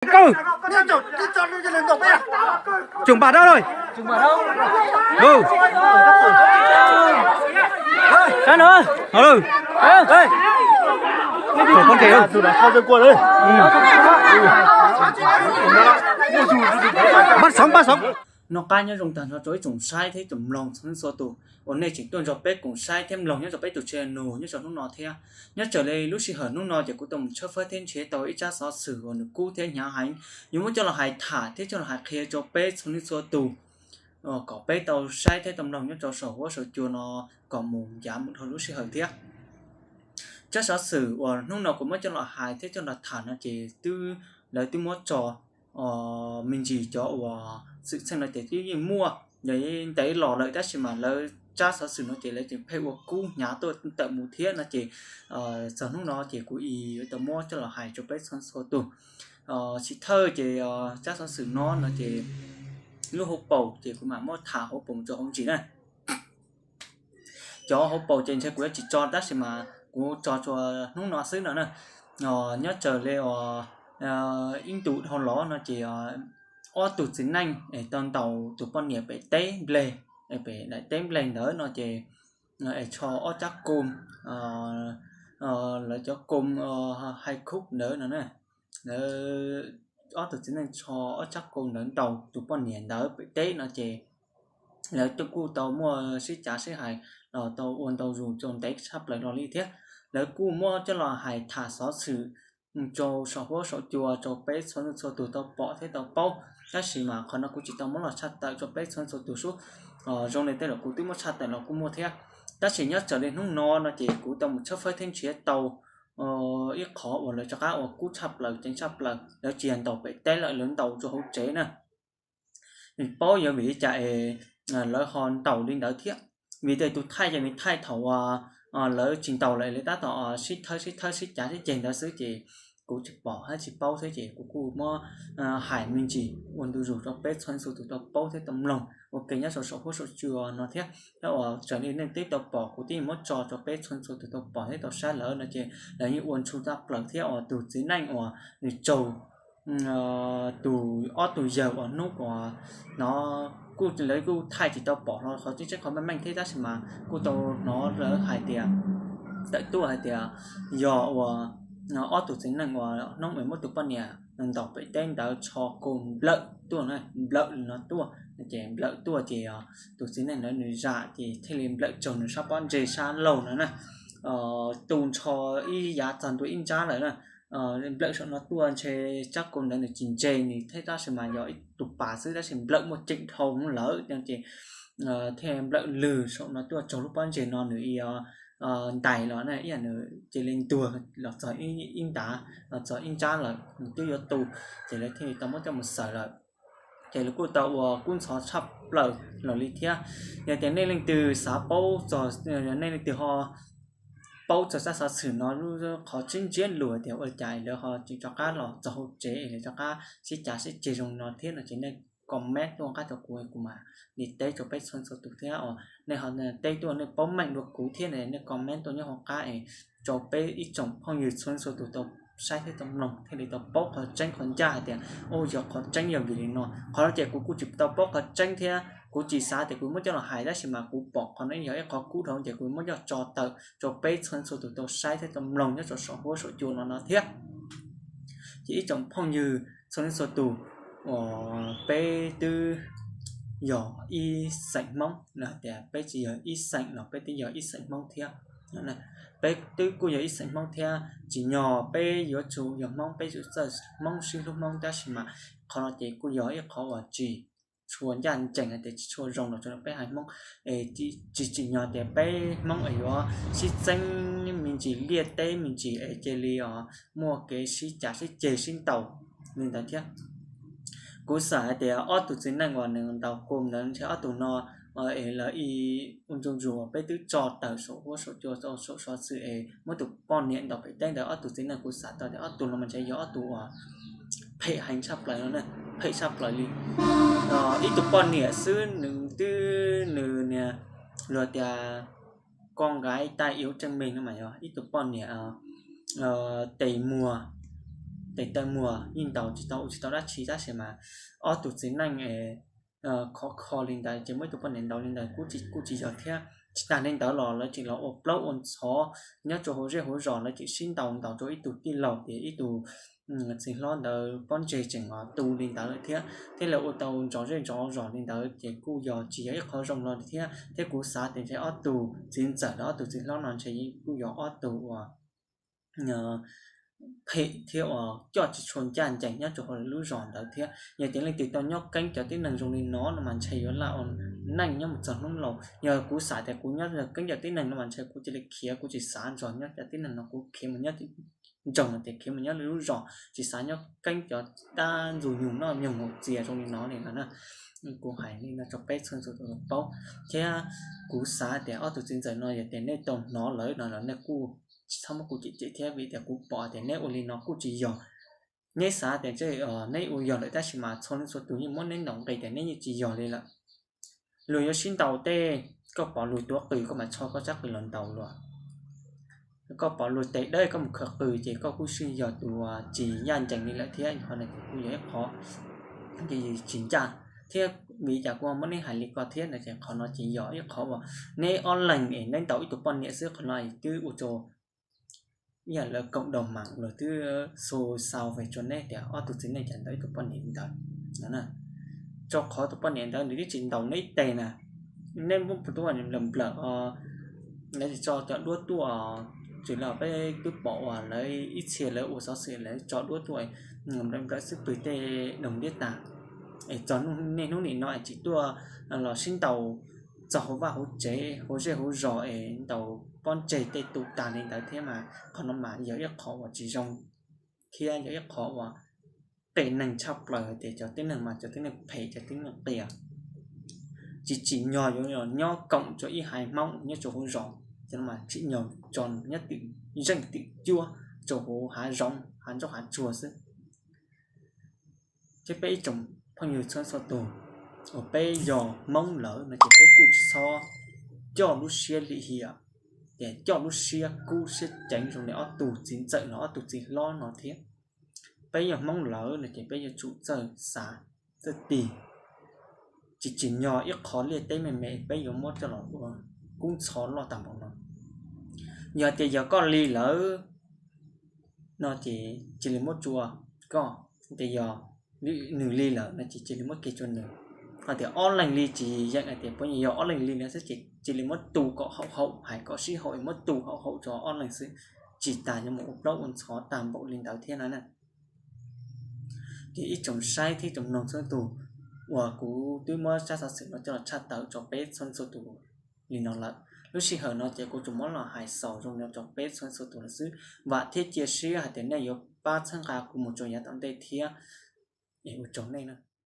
Koj, tsoom npam dab lawm. Noj qab nyob zoo tag nrho rau ib tsoom saib thiab tsoom mloog txhua leej txhua tus uas nej tseem tuaj nrog peb koom saib thiab mloog nyob rau peb tus channel nyob rau hnub no thiab. Nyob raws li lub sij hawm hnub no ces kuv tau mus tshawb fawb thiab nrhiav tau ib tsab xov xwm uas nws kub thiab hnyav heev, yuav muab coj los hais tham thiab coj los hais qhia rau peb txhua leej txhua tus kom peb tau saib thiab tau mloog nyob rau saum huab saum cua no kom mus ncav mus dhau lub sij hawm thiab. Tsab xov xwm uas hnub no kuv muab coj los hais thiab coj los tham no ces twb, lawv twb muab tso me ntsis cov uas xwm txheej no ces twb yeej muaj, ntev los lawm tab sis mas lawv tsab xov xwm no ces lawv tseem pheej ua kub hnyav tuaj tawm mus thiab no ces txog hnub no ces kuv yuav tau muab coj los hais rau peb txhua txhua tus. Tsis thawj ces tsab xov xwm no no ces lub hauv paus ces kuv mam muab tham hauv paus mus rau hauv ntsis na. Cov hauv paus ces ntshe kuv yuav tsis tso tab sis mas kuv tso rau hnub no xwb no na. Nyob raws li ib ntus dhau los no ces ob tug txiv neej es tau ntaus tus poj niam pem teb nplej, pem daim teb nplej ntawd no ces es tsho ob tsab koos, lawv cov koos hais khub ntawd no na, lawv ob tug txiv neej tsho ob tsab koos ntawd ntaus tus poj niam ntawd pem teb no ces lawv kuj tau muaj sib cav sib hais los tau ua ntau zus rau ntev tshaj plaws los li thiab. Lawv kuj muab coj los hais tham xov xwm rau saum huab saum cua rau peb txhua leej txhua tus tau pom thiab tau paub, tab sis mas qhov no kuv tsis tau muab los tshaj tawm rau peb txhua leej txhua tus sub. Zoo li tej zaum kuv twb muab tshaj tawm los kuj muaj thiab, tab sis nyob raws li hnub no no ces kuv tau mus tshawb fawb thiab nrhiav tau ib qhov uas lawv rov qab ua kub tshaj plaws ceev tshaj plaws, lawv tsis yog ntaus pem teb lawm, lawv ntaus rau hauv tsev na. Nws paub yuav vim li cas es lawv ho ntaus li ntawd thiab, vim tias tus thaij ces nws thaij thaum uas lawv tsis ntaus lawm, lawv tab tom sib thawb sib thawb sib cav sib ceg ntawd xwb ces kuv tsis pom thiab tsis paub thiab ces kuv kuj muab hais me ntsis ua ntu zus rau peb txhua leej txhua tus tau paub thiab tau mloog ua ke nyob saum saum huab saum cua no thiab. Tab uas raws li nej twb tau pom kuv twb muab tso rau peb txhua leej txhua tus tau pom thiab tau saib lawm no ces lawv yeej ua ntshua tshaj plaws thiab uas tus txiv neej uas nws raug tus ob tug yawg uas hnub uas no kuj lawv kuj thaij tsis tau pom hlo qhov tseeb tseeb qhov meej meej thiab tab sis mas kuj tau hnov lawv hais tias, tawm tuaj hais tias yog uas ob tug txiv neej uas hnub uas muab tus poj niam ntaus pem teb ntawd tsho koos nplawm tuaj, nplawm li no tuaj ces nplawm tuaj ces tus txiv neej ntawd nws zam ces thiaj li nplawm raug nws sab pob ntseg sab laug no na, tu nrho ib yav txog ntua ib ntsab lawm na. Nplawm saum no tuaj ntshe tsab koos ntawd nws tsis ntse nws thiab tab sis mas yog ib tus pas xwb tab sis nplawm muaj ceem dhau hwv lawm no ces thiaj nplawm lwg saum no tuaj raug lub pob ntseg no nws ntais los na, ib yam nws cia li ntuag los txog ib ntav los txog ib ntsab lawm nws twb yuav tu, ces lawv thiaj li tau muab coj mus xaws lawm. Ces lawv kuj tau ua kub ntxhov tshaj plaws los li thiab. Yog tias nej leej twg xav paub txog, nej leej twg ho paub txog tsab xov xwm no lub qhov tseeb ntsiab lus tias ua cas lawv ho tsis rov qab los txog hauv tsev es lawv rov qab sib cav sib ceg zoo no thiab no ces nej comment tuaj qab rau kuv, kuv mam li teb rau peb txhua txhua tus thiab os. Nej ho teb tuaj nej paub meej dua kuv thiab nej comment tuaj nyob hauv qab es rau peb ib tsoom phooj ywg txhua txhua tus tau saib thiab tau mloog thiaj li tau paub qhov tseeb qhov ncaj hais tias, u, yog qhov tseeb yog vim li no. Qhov no ces kuv kuj tsis tau paub qhov tseeb thiab kuv tsis xav tias kuv muab coj los hais tab sis mas kuv pom qhov no yog ib qhov kub dhau ces kuv muab coj tso tawm rau peb txhua txhua tus tau saib thiab tau mloog nyob rau saum huab saum cua no no thiab. Ces ib tsoom phooj ywg txhua leej txhua tus, uas peb twb yog ib xeem Hmoob los hais tias peb tsis yog ib xeem los peb twb yog ib xeem Hmoob thiab. Peb twb kuj yog ib xeem Hmoob thiab, tsim nyog peb yuav tsum yog Hmoob peb yuav txawj Hmoob sib hlub Hmoob tab sis mas qhov no ces kuj yog ib qhov uas tsis tshua ncaj ncees hais tias tsis tshua zoo los rau peb haiv Hmoob. Es tsis tsim nyog tias peb Hmoob es yuav sib txeeb me ntsis liaj teb me ntsis es cia li os muaj kev sib cav sib ceg sib ntaus li ntawd thiab. Kuv xav hais tias ob tug txiv neej uas nws ntaus koos ntawd ntshe ob tug no es lawv ua ntu zus uas peb twb tso tawm saum huab saum cua saum xov xwm es muab tus poj niam ntaus pem teb ntawd ob tug txiv neej kuv xav tau tias ob tug no mas ntshe yog ob tug uas phem heev tshaj plaws no na, phem tshaj plaws li. Ib tug poj niam xwb nws twb nws niag luag tias con gái tai yếu chân mềm no mas yog ib tug poj niam tes muag tes taw muag yeej ntaus tsis tau ua tsis tau dab tsi tab sis mas ob tug txiv neej khov kho li ntawd ces muaj ib tug poj niam ntaus li ntawd kuj tsis yog thiab. Tsis tas li ntawd los lawv tseem los ua plaub ua ntxhov nyob rau hauv zej hauv zos, lawv tseem sib ntaus ntaus rau ib tug tij laug tias ib tug txiv hlob ntawd pob ntseg tseem tu li ntawd lawm thiab, thiab lawv ua tau ntsos zej ntsos zos li ntawd ces kuj yog tsis yog ib qhov zoo no li thiab. Thiab kuv xav tias ntshe ob tug txiv ntxawm los ob tug txiv hlob no ntshe kuj yog ob tug uas phem thiab uas coj tsis tshua ncaj ncees nyob rau hauv lub zos ntawd thiab. Yog tias leej twg tau nyob keeb cov tib neeg zoo li no no mas ntshe yuav laj ua neej nyob mus txog hnub laus. Yog kuv xav tias kuv nyob keeb cov tib neeg no mas ntshe kuv cia li khiav, kuv tsis xav ntsoov nyob cov tib neeg no, kuv khiav mus nyob nroog no tias khiav mus nyob li lub zos, tsis xav nyob keeb cov dab ntxwg nyoog noj nyoog haus txias zoo li no li no na. Kuv hais li no rau peb txhua tus paub, thiab kuv xav tias ob tug txiv ntxawm no yog tias nej tau hnov lawm no los nej kuj tsis txhob muab kuv cem cem thiab, vim tias kuv pom tias neb ua li no kuj tsis yog. Neb xav tias neb ua yog lawm tab sis mas txhua leej txhua tus yeej muab neb ntaus nqi tias neb yeej tsis yog li lawm. Luag yuav sib ntaus tej, koj pom luag tuav qws koj mam tso koj tsab qws los ntaus luag. Koj pom luag tes dawb koj mus khaws qws ces koj kuj yeej yog tus tsis ncaj ncees li lawm thiab. Qhov no ces kuj yog ib qhov tsis ncaj thiab, vim cas kuv muab neb hais li ko thiab no ces qhov no ces yog ib qhov uas neb ob leeg es neb ntaus ib tug poj niam xwb, qhov no twb ua rau ib yam lawv koom daus mam luag twb xu xau veg rau neb tias ob tug txiv neej cas ntaus ib tug poj niam ntawd no. Rau qhov tus poj niam ntawd nws twb tsis ntaus neb ib teg na, neb muab tus poj niam nplawm nplawm os, lawv tsis tso cov duab tuaj, tsis li peb twb pom uas lawv ib txhia lawv ua xov xwm lawv tso duab tuaj, nplawm nplawm xwb pw tej doog liab tas. Es txog niaj hnub nim no es tsis tuaj los sib ntaus txog hauv vaj hauv tsev hauv zej hauv zos es ntaus pob ntseg tej tu tag li ntawd thiab mas qhov no mas yog ib qhov uas tsis zoo thiab yog ib qhov uas qias neeg tshaj plaws hais tias cov tib neeg mas cov tib neeg phem cov tib neeg qias tsis tsim nyog yuav nyob koom rau ib haiv Hmoob nyob rau hauv zos, cov no mas tsim nyog tso nyob twm zeej twm cuab rau hauv hav zoov hav ntsauj hav tsuag xwb. Thiab peb ib tsoom phooj ywg txhua txhua tus, uas peb yog Hmoob lawm no ces peb kuj tsis txhob coj lub siab lim hiam, ces coj lub siab kub siab ceev zoo li ob tug txiv ntxawm los ob tug txiv hlob no thiab. Peb yog Hmoob lawm no ces peb yuav tsum txawj xav txawj tig, tsis tsim nyog ib qho liaj teb me me peb yuav muab coj los ua kub ntxhov loj tag npaum no. Yog tias yog koj li lawm no ces cia li muab rua koj, tias yog nws li lawm no ces cia li muab kiag rua nws. Ho tias ob leeg li tsis yeem hais tias puav leej yog ob leeg li no xwb ces cia li muab tu kom haum haum, hais kom sib haum es muab tu haum haum rau ob leeg xwb, tsis tas yuav mus ua plaub ua ntxhov tag npaum li ntawd thiab no na. Ces ib tsoom saib thiab tsoom mloog txhua tus, uas kuv twb muab tsab xov xwm no coj los tshaj tawm rau peb txhua txhua tus li no lawm. Lub sij hawm no ces kuv tsuas muab los hais xaus zoo no rau peb txhua txhua tus lawm xwb. Vam thiab cia siab hais tias nej yuav pab txhawb nqa kuv mus rau yav tom ntej thiab. Es ua tsaug nej na.